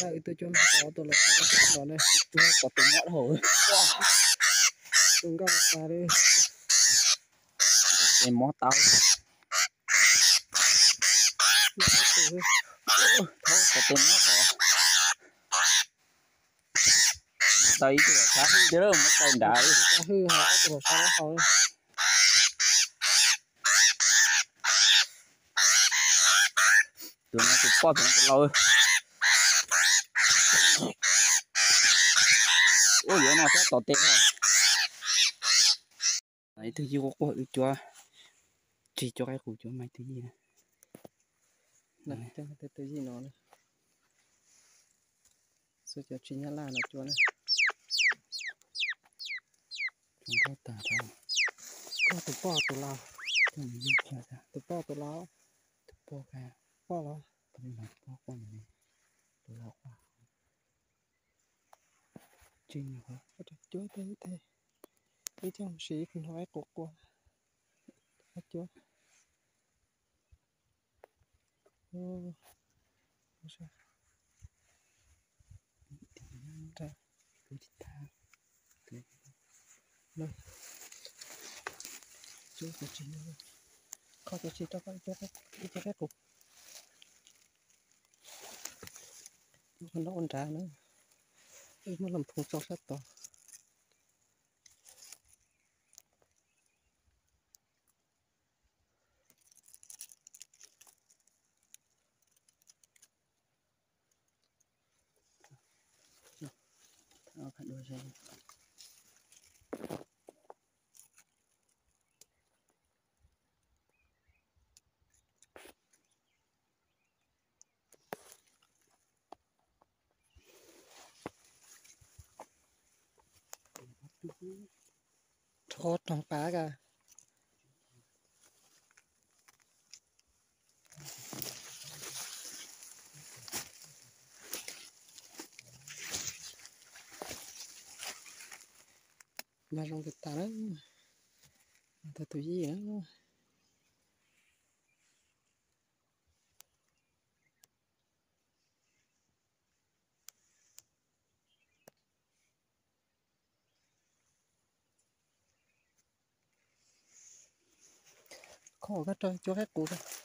Wb tuaj cuab mob tau ob tug los, los ne, tus pom tus mob dhau, tus nkauj tas li. Ces mob tau, thaum pom tus mob tau, tau ib tug los sab hwj thiab, muab tau nrad, sab hwj, ob tug los sab hauv. Tus no tus poj, tus no tus lau. Ua yuav no thiab tom tes no. Ib tug yij quaj quaj wb cuab, tsis cuab qaib qus, cuab mas ib tug yij na. Tus yij no, xwb cov tsis nyab laj no cuab na. Tus poj, tus poj, tus lau, tus poj, tus lau, tus poj, tus poj, tus lau, tsis nyuam qhuav cuab tau ib teg, ib teg mus sim ib hnub qaib qus qua cuab. Kho cov tsis rau koj ib co qaib qus. Qhov no ua nrad na, wb muab los phoov tsau sab tod. Rho roog pav kawg. Mas zoo tas tas na, tau tus yij na. Kho koj rau cuab qaib qus.